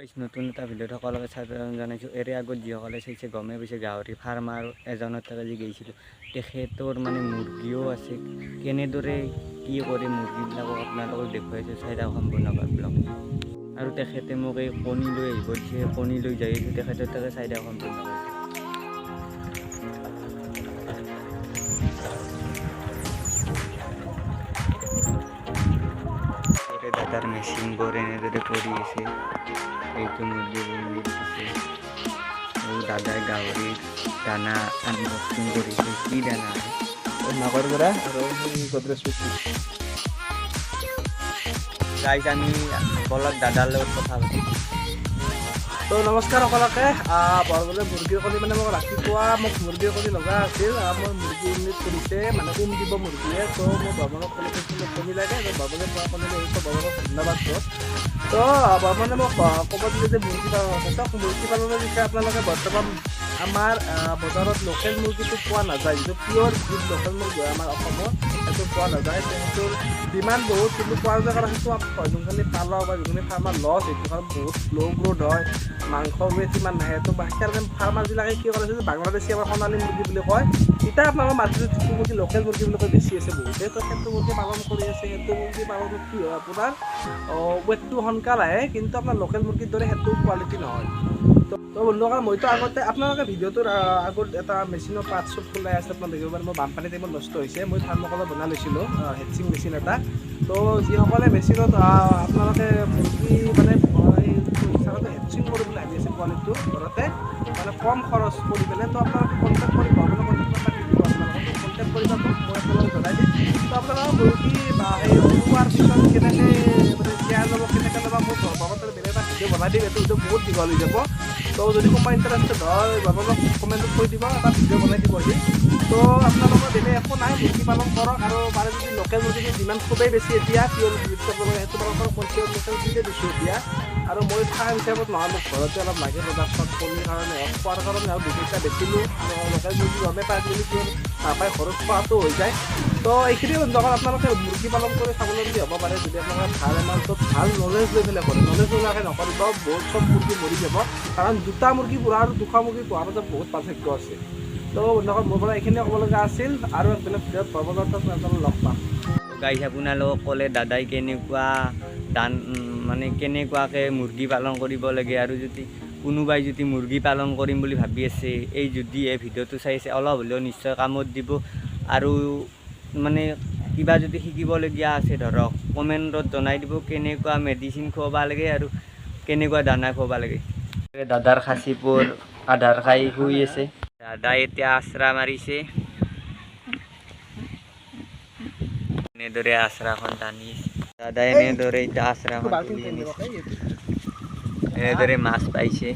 গাইছ, নতুন এটা ভিডিঅ'ত সকলোকে স্বাগতম জনাইছোঁ। এৰে আগত যিসকলে চাইছে গমেই পাইছে, গাহৰি ফাৰ্মাৰ এজনৰ তাতে যি গৈছিলোঁ, তেখেতৰ মানে মুৰ্গীও আছে। কেনেদৰে কি কৰে মুৰ্গীবিলাকক আপোনালোকক দেখুৱাইছোঁ, চাই থাকক সম্পূৰ্ণ ব্লগ। আৰু তেখেতে মোক এই কণী লৈ আহিব দিছে, কণী লৈ যাই আছোঁ তেখেতৰ তাতে, চাই থাকক সম্পূৰ্ণ। দাদাৰ মেচিনবোৰ এনেদৰে কৰি আছে। এইটো মুৰ্গীবোৰ দিছে আৰু দাদাই গাহৰিৰ দানা আনবক্সিং কৰিছে। কি দানা? মাকৰ গুড়া আৰু সেই গডৰেজ। গাইজ, আমি বলক দাদাৰ লগত কথা পাতিম। তো নমস্কাৰ সকলোকে। বৰবলে মুৰ্গীৰ কণী, মানে মোক ৰাতিপুৱা মোক মুৰ্গীৰ কণী লগা আছিল। মোৰ মুৰ্গী উমনিত কৰিছে, মানে উম দিব মুৰ্গীয়ে। তো মই বৰ্মনক ক'লে, মোক কণী লাগে। তো বৰ্মনে পোৱা কণী লৈ আহিছে। বৰ্মনক ধন্যবাদ বহুত। তো বৰ্মনে মোক ক'ব দিলে যে মুৰ্গী পালন, চাওক, মুৰ্গী পালনৰ বিষয়ে আপোনালোকে বৰ্তমান আমাৰ বজাৰত লোকেল মুৰ্গীটো পোৱা নাযায়। যিটো পিয়'ৰ ব্ৰিড লোকেল মুৰ্গী হয় আমাৰ অসমত, সেইটো পোৱা নাযায়। সেইটোৰ ডিমাণ্ড বহুত, কিন্তু পোৱা নাযায়। কাৰণ সেইটো যোনখিনি পালক বা যোনখিনি ফাৰ্মাৰ লছ সেইটো, কাৰণ বহুত ল' গ্ৰ'থ হয়, মাংস ৱেট ইমান নাহে। তো সেইকাৰণে ফাৰ্মাৰবিলাকে কি কৰিছে যে বাংলাদেশী আমাৰ সোণালী মুৰ্গী বুলি কয়, এতিয়া আপোনালোকৰ মাৰ্কেটত যিটো মুৰ্গী লোকেল মুৰ্গী বুলি কয় বেছি আছে বহুতে, তো সেইটো মুৰ্গী পালন কৰি আছে। সেইটো মুৰ্গী পালনত কি হয়, আপোনাৰ ৱেটটো সোনকাল আহে, কিন্তু আপোনাৰ লোকেল মুৰ্গীৰ দৰে সেইটো কোৱালিটি নহয়। তো বন্ধুসকল, মইতো আগতে আপোনালোকে ভিডিঅ'টোৰ আগত এটা মেচিনৰ পাৰ্ট চব খোলাই আছে, আপোনালোকে দেখিব পাৰে। মোৰ বানপানী টাইমত নষ্ট হৈছে। মই থাৰ্মকলত বনাই লৈছিলোঁ হেডচিং মেচিন এটা। তো যিসকলে মেচিনত আপোনালোকে মুৰ্গী মানে হেডচিং কৰোঁ বুলি ভাবি আছে পোৱালিটো ঘৰতে, মানে কম খৰচ কৰি পেলাই, তো আপোনালোকে কণ্টেক্ট কৰিব। আপোনালোকে কণ্টেক্ট নাম্বাৰ দি দিব, আপোনালোকে কণ্টেক্ট কৰিব মোক, মই আপোনালোকক জনাই দিম। তো আপোনালোকৰ মুৰ্গী বা সেই ওলোৱাৰ পিছত কেনেকৈ মানে কেয়াৰ ল'ব, কেনেকৈ ল'ব, মই ভগৱানৰ বেলেগ এটা ভিডিঅ' বনাই দিম। এইটো ভিডিঅ' বহুত দীঘল হৈ যাব। তো যদি কোনোবা ইণ্টাৰেষ্টেড হয়, আপোনালোক কমেণ্টত কৈ দিব, এটা ভিডিঅ' বনাই দিব সি। তো আপোনালোকৰ বেলেগ একো নাই, মুৰ্গী পালন কৰক আৰু পাৰে যদি লোকেল মুৰ্গীৰ ডিমাণ্ড খুবেই বেছি এতিয়া, পিয়'ৰ সেইটো পালন কৰক। মই পিয়'ৰ লোকেল মুৰ্গীয়ে দিছোঁ এতিয়া। আৰু মই ফাৰ্ম হিচাপত নহয়, মোক ঘৰতে অলপ লাগে প্ৰডাকশ্যন, কণীৰ কাৰণে হওক, খোৱাৰ কাৰণে হওক, দুপইচা বেচিলোঁ। আৰু লোকেল মুৰ্গী গমেই পায়, আজিকালি পিয়'ৰ নাপায়, ঘৰত খোৱাটো হৈ যায়। তো এইখিনি বন্ধুসকল, আপোনালোকে মুৰ্গী পালন কৰি স্বাৱলম্বী হ'ব পাৰে যদি আপোনালোকে ভাল এমাউণ্টত ভাল নলেজ লৈ পেলাই কৰে। নলেজ নোলোৱাকৈ নকৰিব, বহুত চব মুৰ্গী মৰি যাব। কাৰণ দুটা মুৰ্গী পোহা আৰু 200 মুৰ্গী পোহাৰ মাজত বহুত পাৰ্থক্য আছে। তো বন্ধুসকল, মোৰ পৰা এইখিনিয়ে ক'ব লগা আছিল। আৰু এক বেলেগ ভিডিঅ'ত ভ্ৰমণত আপোনালোক লগ পাম। গাইছ, আপোনালোকক ক'লে দাদাই কেনেকুৱা দান, মানে কেনেকুৱাকৈ মুৰ্গী পালন কৰিব লাগে। আৰু যদি কোনোবাই যদি মুৰ্গী পালন কৰিম বুলি ভাবি আছে, এই যদি এই ভিডিঅ'টো চাই আছে, অলপ হ'লেও নিশ্চয় কামত দিব। আৰু মানে কিবা যদি শিকিবলগীয়া আছে, ধৰক কমেণ্টত জনাই দিব কেনেকুৱা মেডিচিন খুৱাব লাগে আৰু কেনেকুৱা দানা খুৱাব লাগে। দাদাৰ খাচীবোৰ আধাৰ খাই শুই আছে। দাদাই এতিয়া আশ্ৰা মাৰিছে, এনেদৰে আশ্ৰাখন টানি দাদাই এনেদৰে এতিয়া আশ্ৰাখন তুলি আনিছে। এনেদৰে মাছ পাইছে,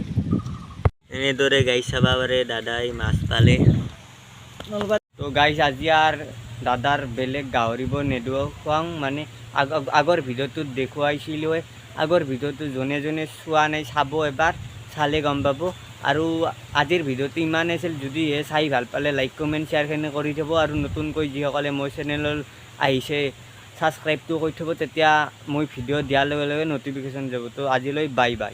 এনেদৰে গাই চাব পাৰে, দাদাই মাছ পালে। তো গাইছ, আজি আৰু দাদাৰ বেলেগ গাহৰিবোৰ নেদেখুৱাওঁ, মানে আগৰ ভিডিঅ'টোত দেখুৱাইছিলোঁৱে। আগৰ ভিডিঅ'টো যোনে যোনে চোৱা নাই, চাব এবাৰ, চালে গম পাব। আৰু আজিৰ ভিডিঅ'টো ইমানেই আছিল। যদিহে চাই ভাল পালে লাইক, কমেণ্ট, শ্বেয়াৰখিনি কৰি থ'ব। আৰু নতুনকৈ যিসকলে মোৰ চেনেলত আহিছে, ছাবস্ক্ৰাইবটো কৰি থ'ব, তেতিয়া মই ভিডিঅ' দিয়াৰ লগে লগে ন'টিফিকেশ্যন যাব। তো আজিলৈ বাই বাই।